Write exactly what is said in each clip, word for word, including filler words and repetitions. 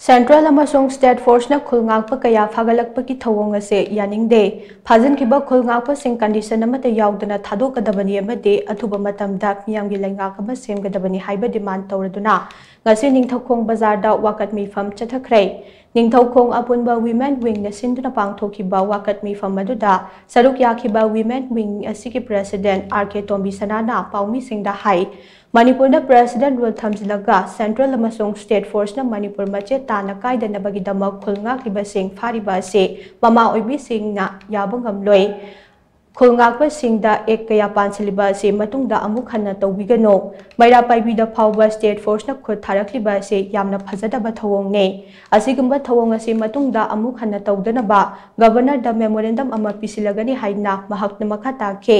Central ꯑꯃꯁꯨꯡ state ꯐꯣꯔꯁꯅ ꯈꯨꯜ ꯉꯥꯛꯄ ꯀꯌꯥ ꯐꯥꯒꯠꯂꯛꯄꯒꯤ ꯊꯧꯑꯣꯡ ꯑꯁꯦ ꯌꯥꯅꯤꯡꯗꯦ꯫ ꯐꯥꯖꯤꯟꯈꯤꯕ ꯈꯨꯜ ꯉꯥꯛꯄꯁꯤꯡ ꯀꯟꯗꯤꯁꯟ ꯑꯃꯠꯇ ꯌꯥꯎꯗꯅ ꯊꯥꯗꯣꯛꯀꯗꯕꯅꯤ ꯑꯃꯗꯤ ꯑꯊꯨꯕ ꯃꯇꯝꯗ ꯃꯤꯌꯥꯝꯒꯤ ꯂꯩꯉꯥꯛ ꯑꯃ ꯁꯦꯝꯒꯗꯕꯅꯤ ꯍꯥꯏꯕ ꯗꯤꯃꯥꯟ ꯇꯧꯔꯗꯨꯅ ꯉꯁꯤ ꯅꯤꯡꯊꯧꯈꯣꯡ ꯕꯖꯥꯔꯗ ꯋꯥꯀꯠ ꯃꯤꯐꯝ ꯆꯠꯊꯈ꯭ꯔꯦ꯫ ꯅꯤꯡꯊꯧꯈꯣꯡ ꯑꯄꯨꯟꯕ ꯋꯤꯃꯦꯟ ꯋꯤꯡꯅ ꯁꯤꯟꯗꯨꯅ ꯄꯥꯡꯊꯣꯛꯈꯤꯕ ꯋꯥꯀꯠ ꯃꯤꯐꯝ ꯑꯗꯨꯗ ꯁꯔꯨꯛ ꯌꯥꯈꯤꯕ ꯋꯤꯃꯦꯟ ꯋꯤꯡ ꯑꯁꯤꯒꯤ ꯄ꯭ꯔꯦꯁꯤꯗꯦꯟꯠ ꯑꯥꯔ ꯀꯦ ꯇꯣꯝꯕꯤꯁꯅꯥꯅ ꯄꯥꯎꯃꯤꯁꯤꯡꯗ ꯍꯥꯏ, ꯃꯅꯤꯄꯨꯔꯗ ꯄ꯭ꯔꯦꯁꯤꯗꯦꯟꯠ ꯔꯨꯜ ꯊꯝꯖꯤꯜꯂꯒ ꯁꯦꯟꯇ꯭ꯔꯦꯜ ꯑꯃꯁꯨꯡ ꯁ꯭ꯇꯦꯠ ꯐꯣꯔꯁꯅ ꯃꯅꯤꯄꯨꯔ ꯃꯆꯦꯠ ꯇꯥꯅ ꯀꯥꯏꯗꯅꯕꯒꯤꯗꯃꯛ ꯈꯨꯜ ꯉꯥꯛꯂꯤꯕꯁꯤꯡ ꯐꯥꯔꯤꯕ ꯑꯁꯤ ꯃꯃꯥ ꯑꯣꯏꯕꯤꯁꯤꯡꯅ ꯌꯥꯕ ꯉꯝꯂꯣꯏ꯫ ꯈꯨꯜ ꯉꯥꯛꯄꯁꯤꯡꯗ ꯑꯦꯛ ꯀꯌꯥ ꯄꯥꯟꯁꯤꯜꯂꯤꯕ ꯑꯁꯤ ꯃꯇꯨꯡꯗ ꯑꯃꯨꯛ ꯍꯟꯅ ꯇꯧꯕꯤꯒꯅꯨ꯫ ꯃꯩꯔꯥ ꯄꯥꯏꯕꯤꯗ ꯐꯥꯎꯕ ꯁ꯭ꯇꯦꯠ ꯐꯣꯔꯁꯅ ꯈꯨꯠ ꯊꯥꯔꯛꯂꯤꯕ ꯑꯁꯤ ꯌꯥꯝꯅ ꯐꯖꯗꯕ ꯊꯧꯑꯣꯡꯅꯤ꯫ ꯑꯁꯤꯒꯨꯝꯕ ꯊꯧꯑꯣꯡ ꯑꯁꯤ ꯃꯇꯨꯡꯗ ꯑꯃꯨꯛ ꯍꯟꯅ ꯇꯧꯗꯅꯕ ꯒꯕꯔꯅꯔꯗ ꯃꯦꯃꯣꯔꯦꯟꯗꯝ ꯑꯃ ꯄꯤꯁꯤꯜꯂꯒꯅꯤ ꯍꯥꯏꯅ ꯃꯍꯥꯛꯅ ꯃꯈꯥ ꯇꯥꯈꯤ꯫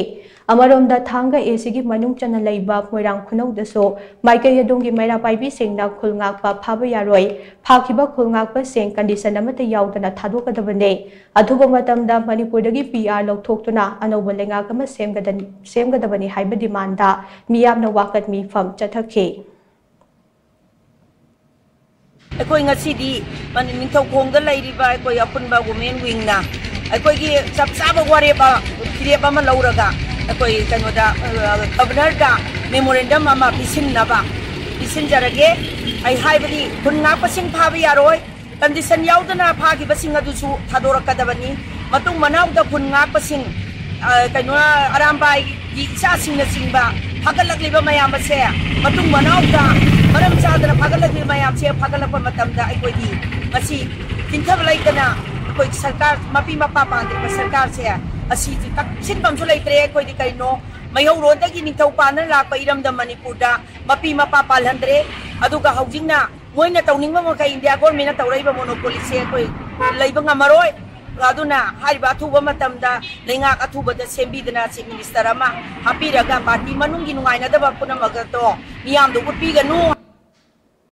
ꯑꯃꯔꯣꯝꯗ ꯊꯥꯡꯒ ꯑꯦ ꯁꯤꯒꯤ ꯃꯅꯨꯡ ꯆꯟꯅ ꯂꯩꯕ ꯃꯣꯏꯔꯥꯡ ꯈꯨꯅꯧꯗꯁꯨ ꯃꯥꯏꯀꯩ ꯑꯗꯣꯝꯒꯤ ꯃꯩꯔꯥ ꯄꯥꯏꯕꯤꯁꯤꯡꯅ ꯈꯨꯜ ꯉꯥꯛꯄ ꯐꯥꯕ ꯌꯥꯔꯣꯏ꯫ ꯐꯥꯈꯤꯕ ꯈꯨꯜ ꯉꯥꯛꯄꯁꯤꯡ ꯀꯟꯗꯤꯁꯟ ꯑꯃꯠꯇ ꯌꯥꯎꯗꯅ ꯊꯥꯗꯣꯛꯀꯗꯕꯅꯤ꯫ ꯑꯊꯨꯕ ꯃꯇꯝꯗ ꯃꯅꯤꯄꯨꯔꯗꯒꯤ ꯄꯤ ꯑꯥꯔ ꯂꯧꯊꯣꯛꯇꯨꯅ ꯑꯅꯧꯕ ꯂꯩꯉꯥꯛ ꯑꯃ ꯁꯦꯝꯒꯗ-, ꯁꯦꯝꯒꯗꯕꯅꯤ ꯍꯥꯏꯕ ꯗꯤꯃꯥꯟꯗ ꯃꯤꯌꯥꯝꯅ ꯋꯥꯀꯠ ꯃꯤꯐꯝ ꯆꯠꯊꯈꯤ꯫ ꯑꯩꯈꯣꯏ ꯉꯁꯤꯗꯤ ꯃꯅꯤ-, ꯅꯤꯡꯊꯧꯈꯣꯡꯗ ꯂꯩꯔꯤꯕ ꯑꯩꯈꯣꯏ ꯑꯄꯨꯟꯕ ꯋꯨꯃꯦꯟ ꯋꯤꯡꯅ ꯑꯩꯈꯣꯏꯒꯤ ꯆꯞ ꯆꯥꯕ ꯋꯥꯔꯦꯞ ꯑ-, ꯐꯤꯔꯦꯞ ꯑꯃ ꯂꯧꯔꯒ ꯑꯩꯈꯣꯏ ꯀꯩꯅꯣꯗ, ꯑ, ꯒꯕꯔꯅꯔꯗ ꯃꯦꯃꯣꯔꯦꯟꯗꯝ ꯑꯃ ꯄꯤꯁꯤꯟꯅꯕ ꯄꯤꯁꯤꯟꯖꯔꯒꯦ꯫ ꯑꯩ ꯍꯥꯏꯕꯗꯤ ꯈꯨꯟ ꯉꯥꯛꯄꯁꯤꯡ ꯐꯥꯕ ꯌꯥꯔꯣꯏ, ꯀꯟꯗꯤꯁꯟ ꯌꯥꯎꯗꯅ ꯐꯥꯈꯤꯕꯁꯤꯡ ꯑꯗꯨꯁꯨ ꯊꯥꯗꯣꯔꯛꯀꯗꯕꯅꯤ꯫ ꯃꯇꯨꯡ ꯃꯅꯥꯎꯗ ꯈꯨꯟ ꯉꯥꯛꯄꯁꯤꯡ, ꯑ, ꯀꯩꯅꯣ, ꯑꯔꯥꯝꯕꯥꯏꯒꯤ ꯏꯆꯥꯁꯤꯡꯅꯆꯤꯡꯕ ꯐꯥꯒꯠꯂꯛꯂꯤꯕ ꯃꯌꯥꯝ ꯑꯁꯦ, ꯃꯇꯨꯡ ꯃꯅꯥꯎꯗ ꯃꯔꯝ ꯆꯥꯗꯅ ꯐꯥꯒꯠꯂꯛꯂꯤꯕ ꯃꯌꯥꯝꯁꯦ ꯐꯥꯒꯠꯂꯛꯄ ꯃꯇꯝꯗ ꯑꯩꯈꯣꯏꯗꯤ ꯉꯁꯤ ꯆꯤꯡꯊꯕ ꯂꯩꯇꯅ ꯑꯩꯈꯣꯏ ꯁꯔꯀꯥꯔ, ꯃꯄꯤ ꯃꯄꯥ ꯄꯥꯟꯗ꯭ꯔꯤꯕ ꯁꯔꯀꯥꯔꯁꯦ ꯑꯁꯤ ꯀꯛꯁꯤꯟꯐꯝꯁꯨ ꯂꯩꯇ꯭ꯔꯦ꯫ ꯑꯩꯈꯣꯏꯗꯤ ꯀꯩꯅꯣ, ꯃꯩꯍꯧꯔꯣꯟꯗꯒꯤ ꯅꯤꯡꯊꯧ ꯄꯥꯟꯗꯨꯅ ꯂꯥꯛꯄ ꯏꯔꯝꯗꯝ ꯃꯅꯤꯄꯨꯔꯗ ꯃꯄꯤ ꯃꯄꯥ ꯄꯥꯜꯍꯟꯗ꯭ꯔꯦ꯫ ꯑꯗꯨꯒ ꯍꯧꯖꯤꯛꯅ ꯃꯣꯏꯅ ꯇꯧꯅꯤꯡꯕ ꯃꯈꯩ ꯏꯟꯗꯤꯌꯥ ꯒꯣꯔꯃꯦꯟꯅ ꯇꯧꯔꯛꯏꯕ ꯃꯣꯅꯣꯄꯣꯂꯤꯁꯦ ꯑꯩꯈꯣꯏ ꯂꯩꯕ ꯉꯝꯃꯔꯣꯏ꯫ ꯑꯗꯨꯅ ꯍꯥꯏꯔꯤꯕ ꯑꯊꯨꯕ ꯃꯇꯝꯗ ꯂꯩꯉꯥꯛ ꯑꯊꯨꯕꯗ ꯁꯦꯝꯕꯤꯗꯅ ꯆꯤꯐ ꯃꯤꯅꯤꯁꯇꯔ ꯑꯃ ꯍꯥꯞꯄꯤꯔꯒ ꯄꯥꯔꯇꯤ ꯃꯅꯨꯡꯒꯤ ꯅꯨꯡꯉꯥꯏꯅꯗꯕ ꯄꯨꯝꯅꯃꯛꯇꯣ ꯃꯤꯌꯥꯝꯗ ꯎꯠꯄꯤꯒꯅꯨ꯫